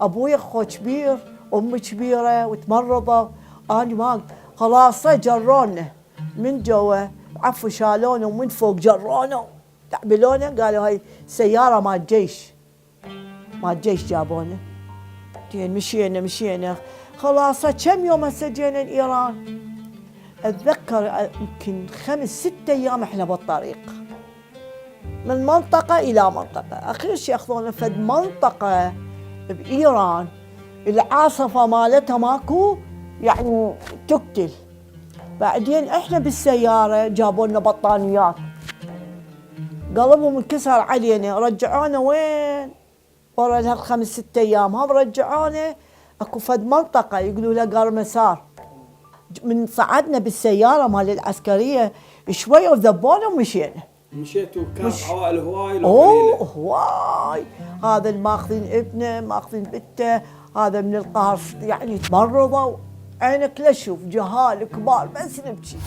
ابوي اخو كبير، امي كبيره وتمرضوا، انا ما خلاص جرونا من جوا، عفوا شالونا ومن فوق جرونا تعبلونا، قالوا هاي سياره مال جيش، مال جيش جابونا. زين مشينا خلاص كم يوم هسه جينا ايران. اتذكر يمكن 5-6 ايام احنا بالطريق من منطقه الى منطقه، اخير شيء ياخذونا فد منطقه بايران العاصفه مالتها ماكو يعني تقتل. بعدين احنا بالسياره جابوا لنا بطانيات، قلبهم انكسر علينا، رجعونا وين؟ ورا هال5-6 ايام هم رجعونا اكو فد منطقه يقولوا لها قار مسار. من صعدنا بالسياره مال العسكريه شويه وذبونا ومشينا. مشيتوا كان عوائل هواي لو اوه قليله؟ هواي، هذا اللي ماخذين ابنه ماخذين بنته، هذا من القهر يعني تمرضوا، عينك لا تشوف، جهال كبار بس نبكي.